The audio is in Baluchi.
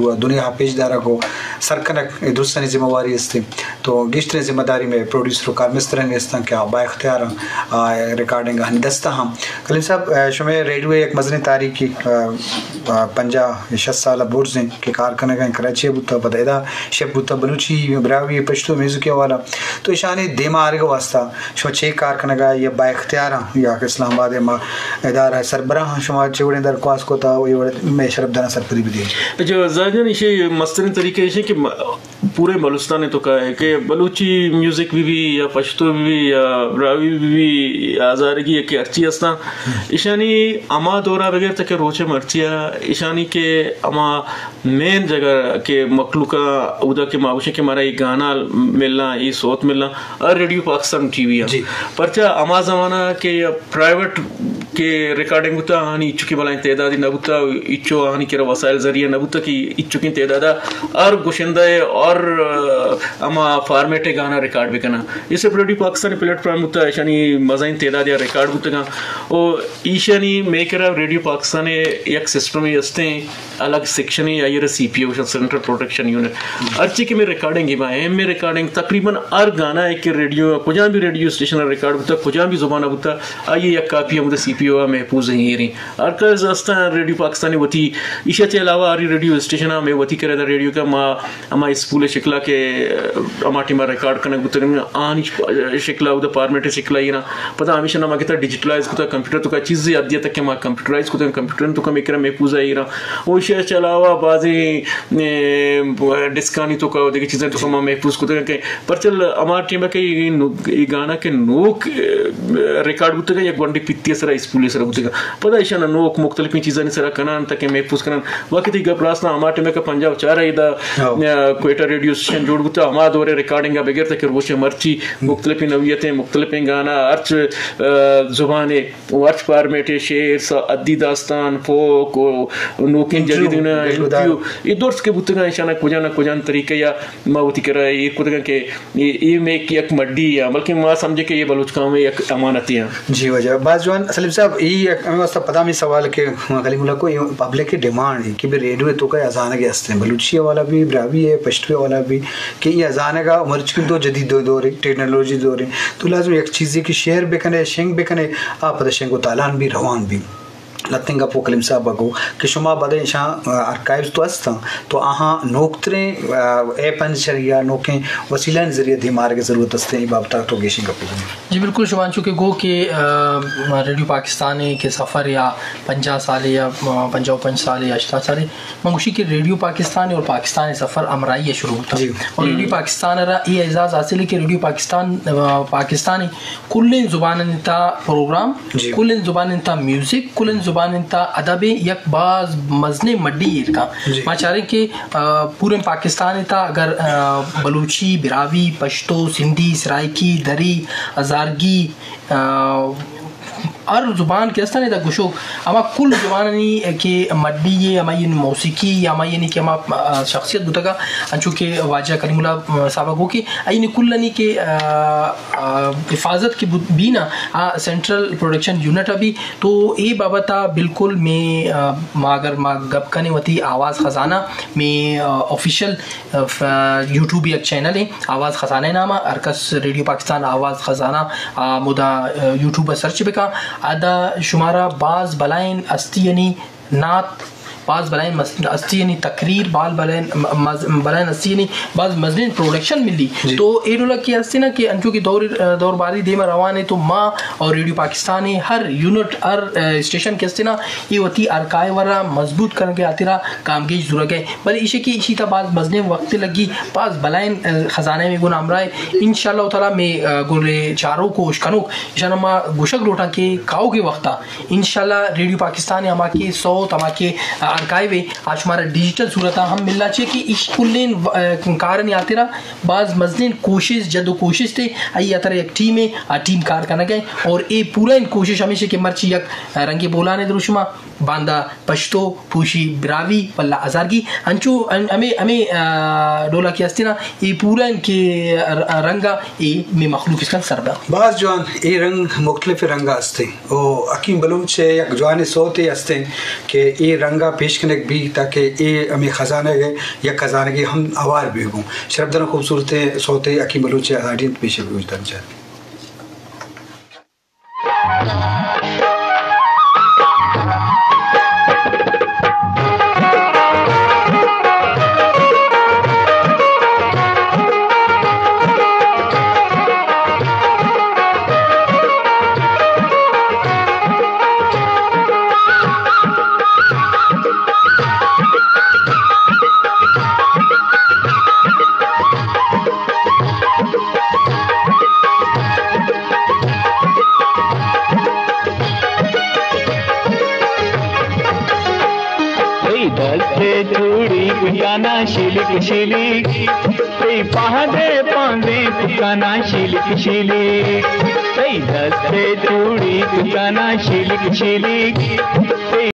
و دنیا پیش دارگ و سر کنگ، اے درستانی ذمہ واری است۔ تو گیشتریں ذمہ داری میں پروڈیوسر و کارمسترانی استاں کہ آ با اختیار آں، آ ریکارڈنگ آنی دست ہم۔ کلیم صاحب، آ، شمے ریڈیو یک مزنیں تاریخی، آ، آ، پنجاہ شست سال برز ہیں کہ کار کنگا کراچی بوتا، پدا ادا شپ بوتا بلوچی، براہوئی، پشتو میوزک حوالہ۔ تو اشانی دیما آرگ واسطہ شما چے کار کنگا یا با اختیار آں یا کہ اسلام آباد ما ادارہ سربراہ آں، شما چے وڑیں درخواست کو تا و یہ وڑ میں شرف دانا سرپدی بدی؟ جو زاجن ایشی مسترین طریقہ ایشی کہ م-، پورے بلوچستان تو کا ہے کہ بلوچی میوزک بھی بھی یا پشتو بھی بھی یا براہوئی بھی بھی یا ہزارگی یا کہ ہرچی ہستاں، ایشانی ہما دورہ بغیر تک روچے مرچیا ایشانی کہ ہما مین جگہ کہ مخلوق اودا کہ ما گوشیں کہ مارا یہ گانا ملنا، یہ صوت ملنا، ہر ریڈیو پاکستان ٹی وی آ۔ جی۔ پرچا ہما زمانہ کہ پرائیویٹ کہ ریکارڈنگ بوتا، آہانی اچو کہ بلائیں تعدادی نہ بوتا، اچو آہانی کرا وسائل ذریعہ نہ بوتا کہ اچو کہ تعدادا ہر گشندہ اور، آ، ہما فارمیٹ گانا ریکارڈ بکنا۔ اس ریڈیو پاکستان پلیٹ فارم بوتا، ایشانی مزین تعداد یا ریکارڈ بوتگا۔ او ایشانی میکر ریڈیو پاکستان یک سسٹم ہستیں، الگ سیکشن ہے، آئی سی پی او، سینٹرل پروڈکشن یونٹ۔ ہرچی کہ میں ریکارڈنگ با، ایم میں ریکارڈنگ تقریباً ہر گانا ہے کہ ریڈیو، کجا بھی ریڈیو اسٹیشن ریکارڈ بوتا، کجا بھی زبان بوتا، آئی یک کاپی ہم سی پی او محفوظ ہیں۔ ہر کس استان ریڈیو پاکستانی وتی، ایشی چے علاوہ ہر ریڈیو اسٹیشن میں وتی کرے دا ریڈیو کا ما ہما اسپول شکلا کہ ہما ٹیما ریکارڈ کنگ بوتگ، آنی شکلا، او دا فارمیٹ شکلا ایرا۔ پدا ہمیشہ نہ ما کتا ڈیجیٹلائز کتا، کمپیوٹر تو کا چیز یاد دیا تک کہ ما کمپیوٹرائز کتا، کمپیوٹر تو کا میکر محفوظ ایرا۔ او ایشی چے علاوہ بازی، اے، ڈسکانی تو کا، دیگه چیزیں تو کا ما محفوظ کتا کہ پرچل ہما ٹیم کہ یہ نو-، یہ گانا کہ نوک، اے، ریکارڈ بوتگا، یک گونڈی پتی سرا، اسپولی سرا بوتگا۔ پدا ایشانا نوک مختلفیں چیزانی سرا کنان تک محفوظ کنان۔ وقتی گپ راست نہ، ہما ٹیم کہ پنجاہ و چار ادا، ہاں۔ اے، کوئٹہ ریڈیو اسٹیشن جوڑ بوتا، ہما دور ریکارڈنگ بغیر تک روچ مرچی مختلفیں نوعیتیں، مختلفیں گانا، ہرچ، اے، زبانے، ہرچ فارمیٹ، شعر، سا-، ادی داستان، فوک، و نوکیں جدید، انٹرویو، یہ درست کہ بوتگا، ایشانا کجا نہ کجا طریقہ یا ما وتی کرا یہ کتگا کہ اے، اے میں یک مڈی یا، بلکہ ما سمجھے کہ یہ بلوچ قوم یک امانتی ہیں۔ جی واجہ، باز جوان۔ سلیم صاحب، یہ یک ہمیں واسطہ پدا ہمیں سوال کہ کلیم اللہ کو یہ پبلک کی ڈیمانڈ ہے کہ بھی ریڈیو تو کا ازانگ ہستیں، بلوچی والا بھی، براہوئی ہے، پشتوی والا بھی، کہ یہ ازانگ مرچ کی دو جدید دو دور ہے، ٹیکنالوجی دور ہے، تو لازم یک چیزی کی شیئر بکنے، شنگ بکنے، آپ پتہ شنگ و تالان بھی روان بھی۔ لتیں گپ و کلیم صاحب ء گو کہ شما بد ء ایشاں، آ، آرکائیوز تو است انت، تو آہاں نوکتریں، آ، ایپ ء ذریعہ، نوکیں وسیلہ ء ذریعہ دیم آرگ ء ضرورت است، اے بابت ء تو گیشیں گپ بجن۔ جی بالکل، شما انچو کہ گو کہ، آ، ریڈیو پاکستان ء کہ سفر یا پنجاہ سال یا، آ، پنجاہ و پنچ سال یا ہشتاد سال، من گوشی کہ ریڈیو پاکستان اور پاکستان ء سفر ہمراہی ء شروع ہوتا۔ جی۔ اور ریڈیو پاکستان ء را یہ اعزاز حاصل ہے کہ ریڈیو پاکستان، آ، پاکستان کلیں زبانانی تہا پروگرام، جی۔ کلیں زبانانی تہا میوزک، کلیں زبانانی تہا ادب یک باز مزنیں مڈی ایر کن۔ جی۔ ما چاریں کہ، آ، پوریں پاکستان تہا اگر، آ، بلوچی، براہوئی، پشتو، سندھی، سرائیکی، دری، ہزارگی، آ، ہر زبان کہ استن ادا گشوک، ہما کل زبانانی کہ مڈی ہے، ہما یعنی موسیقی یا ہما یعنی کہ ہما، آ، شخصیت بوتگا، انچو کہ واجہ کریم اللہ صاحب گو کہ اینی کلانی کہ، آ، آ، حفاظت کہ بو-، بینا، آ، سینٹرل پروڈکشن یونٹ ابھی، تو اے بابت بالکل میں، آ، ما اگر ما گپ کنے وتی آواز خزانہ میں، آ، آفیشل، آ، ف-، یوٹیوب یک چینل ہے آواز خزانہ نام، ہر کس ریڈیو پاکستان آواز خزانہ، آ، مدا، آ، یوٹیوب سرچ بکا، ادا شمارا باز بلائیں ہستی یعنی نعت، باز بلائیں مس-، ہستی یعنی تقریر، باز بلائیں م-، مز-، بلائیں ہستی یعنی باز مزنیں پروڈکشن ملی۔ جی۔ تو اے ڈولا کہ ہستی نا کہ انچو کہ دور، دور باری دیما روان ہے تو ما اور ریڈیو پاکستان ہے ہر یونٹ، ہر، آ، اسٹیشن کہ ہستی نا یہ وتی آرکائیو را مضبوط کرنے کے آتیرا کامگیج زورگ ہے۔ بلے ایشی کہ ایشی تا باز مزنیں وقت لگی، باز بلائیں، آ، خزانہ میں گنا ہمراہ ہے۔ انشاءاللہ تعالی میں، آ، گلے چارو کو اشکنوک، ایشانا ما گوشگ لوٹاں کہ کاؤ کے وقتا انشاءاللہ ریڈیو پاکستان ء ہما کہ سوت، ہما کہ آرکائیو ء، آ شمارا ڈیجیٹل صورت ء ہم ملا، چے کہ اش کلیں و-، ا، کارانی ہاترا باز مزنیں کوشش، جد و کوشش تے، آئی ہاترا یک ٹیم ء، آ ٹیم کار کنگ ء اور اے پورا ان کوشش ہمیش ء کہ مرچی یک رنگے بولان ء دروشما باندا پشتو، پوشی براہوئی، ولا ہزارگی، انچو ان-، ہمے، ہمے، آ، ڈولا کہ ہستے نا، اے پورا ان کہ ر-، رنگ ء اے میں مخلوق اس کن سر دا۔ باز جوان، اے رنگ مختلف رنگ ء ہستے۔ او حکیم بلوچ ء یک جوانیں سوتے ہستیں کہ اے رنگ ء پیش کنگ بیت، تاکہ اے ہمے خزانگ ءِ یک خزانگے ہم ہوار بیگ اوں۔ شرپداراں، خوبصورتیں سوتے حکیم بلوچ ءِ آڈینت پیش بوت انت۔ تئی دست ءِ چوڑی کتانا شلک شلک، تئی پاد ءِ پانزیں کتانا شلک شلک، تئی دست ءِ چوڑی کتانا شلک شلک، تئی